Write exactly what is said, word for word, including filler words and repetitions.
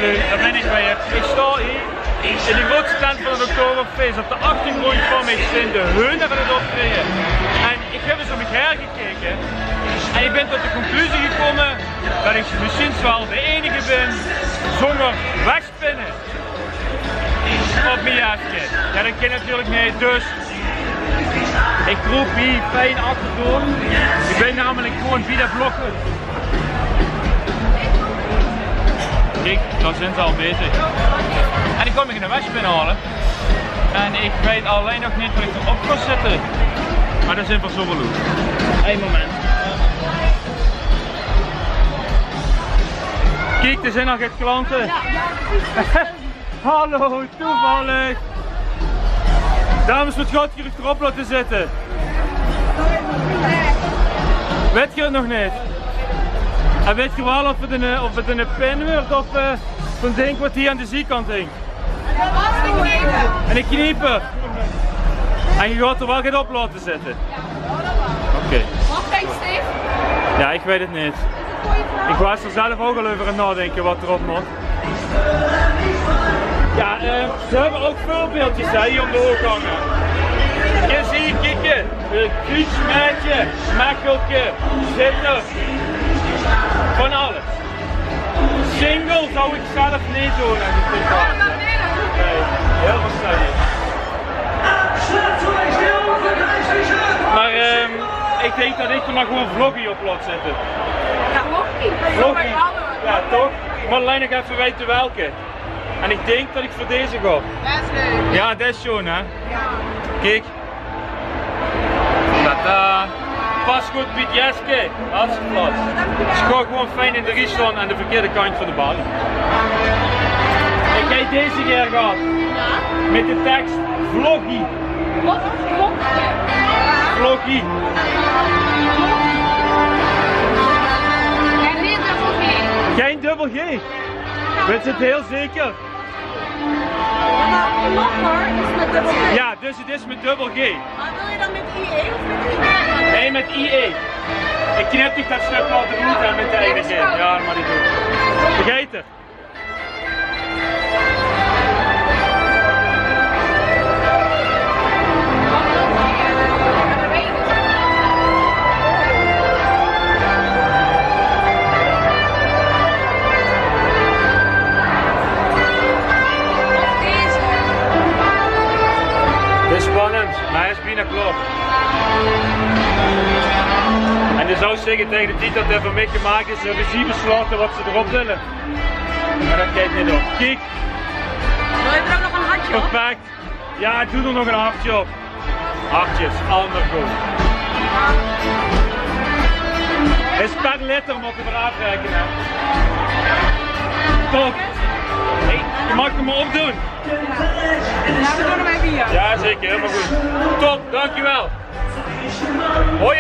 Dao bin ich weer. Ich stao hie in de groeatste tent van 't Oktoberfest. Op de achtergróndj van mich zeen de Heuner aan 't optraeje. En ich höb ins óm mich haer gekeke. En ich bin tot de conclusie gekómme det ich mesjiens waal de einige bin zónger wespinne op mien jeske. Jao, det kin natuurlik neet, dus ich kroep hie fijn achterdoor. Ich bin namelik gewoon bie de blokke. Kiek, dao zeen ze al bezig. En ich kóm mich ein wespin haole. En ich weit allein nog neet waat ich d'rop gaon zitte. Mer det zeen v'r zo waal oet. Ein moment. Kiek, d'r zeen al get klante. Jao, jao, precies. Hallo, toevallig. Dames, waat gaot geer uch d'rop laote zitte? Weit geer 't nog neet? En weit geer waal of 't ein, eh, of 't ein pin wuuert of, eh, zoe'n dink waat hie aan de ziekant hingk? Ein knieper. En geer gaot d'r waal get op laote zitte? Oké. Mag ich, Steve? Jao, ich weit 't neet. Ich waas d'r zelf ouch al euver aan 't naodinke waat d'rop mót. Jao, eh, ze höbbe ouch veurbeeldjes, hè, hie óm de hook hange. Kiek ins hie, kiek. Eh, kuutsmaetje, smekkelke, zitter. Van alles. Single zou ich zelf neet doon, es ich dit waas. Nae, hiel waatschijnlik. Mer, ehm, ich dink det ich d'r mer gewoon vloggie op laot zitte. Jao, vloggie. Vloggie. Jao, toch? Mer allein nog effe weite welke. En ich dink det ich veur deze gaon. Det is leuk. Jao, det is sjoon, hè? Jao. Kiek. Tada. Pas good bie 't jeske. Hartstikke plat. Ze gaon gewoon fijn in de rie staon aan de verkeerde kantj van de balie. Ich höb deze gaer gehad. Jao? Mit de teks vloggie. Waat? Vloggie? Vloggie. Gein dubbel G. Gein dubbel G? Wits se 't hiel zeker? Jao, mer vlogger is mit dubbel G. Jao, dus 't is mit dubbel G. Mer wil je dan mit I E of mit I E? Nae, mit I E. Ich knip dich det sjtök later oet en mit de eine G. Jao, det maag neet doon. Vergaet 't. Dit is spannend, mer hae is bienao klaor. En dan zou ich zègke, taenge de tied det 'r veur mich gemaak is, höbbe ze beslaote waat ze d'rop wille. Mer det geit neet door. Kiek. Wil je er ook nog een hartje op? Perfect. Jao, doon d'r nog ein hartje op. Hartjes, allemaol good. Is per liter mótte v'r aafraekene. Top. Hey, geer maag 'm mer opdoon. Jao, v'r doon 'm effe hie. Jao, zeker, hielemaol good. Top, dankjewel. Hoi.